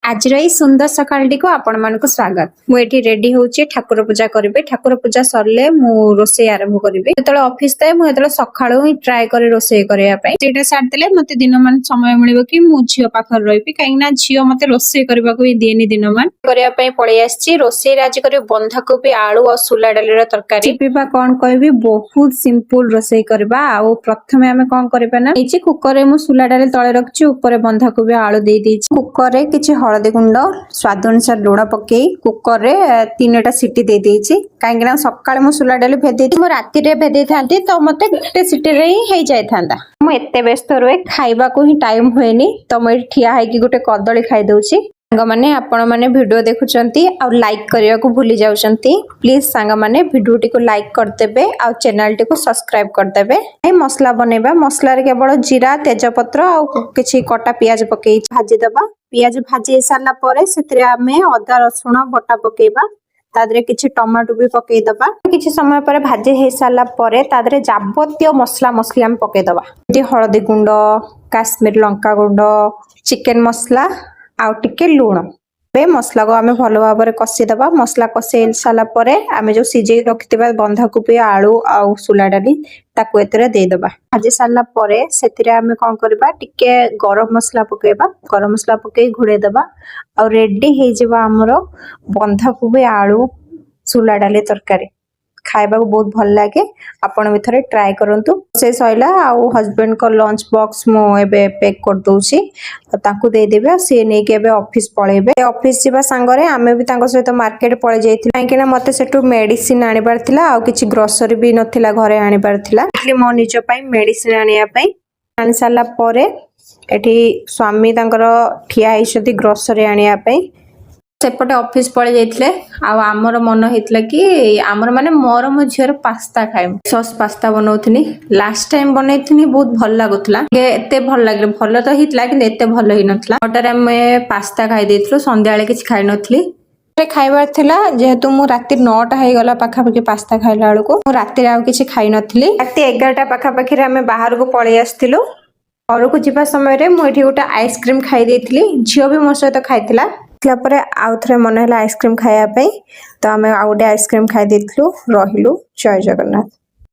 ଆଜିର ଏଇ ସୁନ୍ଦର ସକାଳଟିକୁ ଆପଣମାନଙ୍କୁ ସ୍ୱାଗତ। ମୁଁ ଏଠି ରେଡି ହଉଛି, ଠାକୁର ପୂଜା କରିବି। ଠାକୁର ପୂଜା ସରିଲେ ମୁଁ ରୋଷେଇ ଆରମ୍ଭ କରିବି। ଯେତେବେଳେ ଅଫିସ ଥାଏ, ମୁଁ ସେତେବେଳେ ସକାଳୁ ହିଁ ଟ୍ରାଏ କରେ ରୋଷେଇ କରିବା ପାଇଁ। ସେଇଟା ସାରିଦେଲେ ମତେ ଦିନମାନ ସମୟ ମିଳିବ କି ମୁଁ ଝିଅ ପାଖରେ ରହିବି, କାହିଁକି ନା ଝିଅ ମତେ ରୋଷେଇ କରିବାକୁ ହିଁ ଦିଏନି। ଦିନମାନ କରିବା ପାଇଁ ପଳେଇ ଆସିଛି। ରୋଷେଇରେ ଆଜି କରିବି ବନ୍ଧାକୋବି, ଆଳୁ ଆଉ ସୁଲା ଡାଲିର ତରକାରୀ। ବା କଣ କହିବି, ବହୁତ ସିମ୍ପଲ ରୋଷେଇ କରିବା। ଆଉ ପ୍ରଥମେ ଆମେ କଣ କରିବା ନା, ହେଇଛି କୁକରରେ ମୁଁ ସୁଲା ଡାଲି ତଳେ ରଖିଛି, ଉପରେ ବନ୍ଧାକୋବି, ଆଳୁ ଦେଇ ଦେଇଛି। କୁକରରେ କିଛି ହଳଦୀ ଗୁଣ୍ଡ, ସ୍ୱାଦ ଅନୁସାରେ ଲୁଣ ପକେଇ କୁକରରେ ତିନିଟା ସିଟି ଦେଇ ଦେଇଛି, କାହିଁକି ନା ସକାଳେ ମୁଁ ସୁଲା ଡାଲି ଭେଦେଇଛି। ମୁଁ ରାତିରେ ଭେଦେଇଥାନ୍ତି ତ ମତେ ଗୋଟେ ସିଟିରେ ହିଁ ହେଇଯାଇଥାନ୍ତା। ମୁଁ ଏତେ ବ୍ୟସ୍ତ ରୁହେ, ଖାଇବାକୁ ହିଁ ଟାଇମ ହୁଏନି। ତ ମୁଁ ଏଠି ଠିଆ ହେଇକି ଗୋଟେ କଦଳୀ ଖାଇଦଉଛି। ସାଙ୍ଗମାନେ, ଆପଣମାନେ ଭିଡ଼ିଓ ଦେଖୁଛନ୍ତି ଆଉ ଲାଇକ୍ କରିବାକୁ ଭୁଲି ଯାଉଛନ୍ତି। ପ୍ଲିଜ୍ ସାଙ୍ଗମାନେ, ଭିଡ଼ିଓଟିକୁ ଲାଇକ୍ କରିଦେବେ ଆଉ ଚ୍ୟାନେଲଟିକୁ ସବସ୍କ୍ରାଇବ କରିଦେବେ। ଏ ମସଲା ବନେଇବା। ମସଲାରେ କେବଳ ଜିରା, ତେଜପତ୍ର ଆଉ କିଛି କଟା ପିଆଜ ପକେଇ ଭାଜିଦେବା। ପିଆଜ ଭାଜି ହେଇ ସାରିଲା ପରେ ସେଥିରେ ଆମେ ଅଦା ରସୁଣ ବଟା ପକେଇବା। ତା ଦେହରେ କିଛି ଟମାଟୋ ବି ପକେଇଦବା। କିଛି ସମୟ ପରେ ଭାଜି ହେଇ ସାରିଲା ପରେ ତା ଦେହରେ ଯାବତୀୟ ମସଲା ମସଲି ଆମେ ପକେଇଦବା, ଯେମିତି ହଳଦୀ ଗୁଣ୍ଡ, କାଶ୍ମୀର ଲଙ୍କା ଗୁଣ୍ଡ, ଚିକେନ ମସଲା ଆଉ ଟିକେ ଲୁଣ। ଏବେ ମସଲାକୁ ଆମେ ଭଲ ଭାବରେ କଷିଦବା। ମସଲା କଷି ହେଇ ସାରିଲା ପରେ ଆମେ ଯୋଉ ସିଝେଇ ରଖିଥିବା ବନ୍ଧାକୋବି, ଆଳୁ ଆଉ ସୁଲା ଡାଲି, ତାକୁ ଏଥିରେ ଦେଇଦବା। ଭାଜି ସାରିଲା ପରେ ସେଥିରେ ଆମେ କଣ କରିବା, ଟିକେ ଗରମ ମସଲା ପକେଇବା। ଗରମ ମସଲା ପକେଇ ଘୋଡେଇ ଦବା ଆଉ ରେଡି ହେଇଯିବ ଆମର ବନ୍ଧାକୋବି, ଆଳୁ, ସୁଲା ଡାଲି ତରକାରୀ। ଖାଇବାକୁ ବହୁତ ଭଲ ଲାଗେ। ଆପଣ ବି ଥରେ ଟ୍ରାଏ କରନ୍ତୁ। ସେ ସଇଲା ଆଉ ହଜବେଣ୍ଡଙ୍କ ଲଞ୍ଚ ବକ୍ସ ମୁଁ ଏବେ ପ୍ୟାକ୍ କରିଦଉଛି ଆଉ ତାଙ୍କୁ ଦେଇଦେବି ଆଉ ସିଏ ନେଇକି ଏବେ ଅଫିସ ପଳେଇବେ। ଅଫିସ ଯିବା ସାଙ୍ଗରେ ଆମେ ବି ତାଙ୍କ ସହିତ ମାର୍କେଟ ପଳେଇ ଯାଇଥିଲୁ, କାହିଁକି ନା ମତେ ସେଠୁ ମେଡିସିନ ଆଣିବାର ଥିଲା ଆଉ କିଛି ଗ୍ରୋସରୀ ବି ନଥିଲା ଘରେ, ଆଣିବାର ଥିଲା। ମୋ ନିଜ ପାଇଁ ମେଡିସିନ ଆଣିବା ପାଇଁ। ଆଣି ସାରିଲା ପରେ ଏଠି ସ୍ୱାମୀ ତାଙ୍କର ଠିଆ ହେଇଛନ୍ତି ଗ୍ରୋସରୀ ଆଣିବା ପାଇଁ। ସେପଟେ ଅଫିସ ପଳେଇ ଯାଇଥିଲେ ଆଉ ଆମର ମନ ହେଇଥିଲା କି ଆମର ମାନେ ମୋର, ମୋ ଝିଅର ପାସ୍ତା ଖାଇବୁ। ସସ୍ ପାସ୍ତା ବନଉଥିଲି। ଲାଷ୍ଟ ଟାଇମ ବନେଇଥିଲି, ବହୁତ ଭଲ ଲାଗୁଥିଲା। ଟିକେ ଏତେ ଭଲ ଲାଗିଲା, ଭଲ ତ ହେଇଥିଲା କିନ୍ତୁ ଏତେ ଭଲ ହେଇନଥିଲା। 9ଟାରେ ଆମେ ପାସ୍ତା ଖାଇ ଦେଇଥିଲୁ। ସନ୍ଧ୍ୟାବେଳେ କିଛି ଖାଇନଥିଲି। ଖାଇବାର ଥିଲା ଯେହେତୁ, ମୁଁ ରାତି 9ଟା ହେଇଗଲା ପାଖାପାଖି ପାସ୍ତା ଖାଇଲା ବେଳକୁ। ମୁଁ ରାତିରେ ଆଉ କିଛି ଖାଇନଥିଲି। ରାତି 11ଟା ପାଖାପାଖିରେ ଆମେ ବାହାରକୁ ପଳେଇ ଆସିଥିଲୁ। ଘରକୁ ଯିବା ସମୟରେ ମୁଁ ଏଠି ଗୋଟେ ଆଇସ୍କ୍ରିମ ଖାଇ ଦେଇଥିଲି। ଝିଅ ବି ମୋ ସହିତ ଖାଇଥିଲା। ଆସିଲା ପରେ ଆଉ ଥରେ ମନେ ହେଲା ଆଇସ୍କ୍ରିମ ଖାଇବା ପାଇଁ, ତ ଆମେ ଆଉ ଗୋଟେ ଆଇସ୍କ୍ରିମ ଖାଇ ଦେଇଥିଲୁ। ରହିଲୁ, ଜୟ ଜଗନ୍ନାଥ।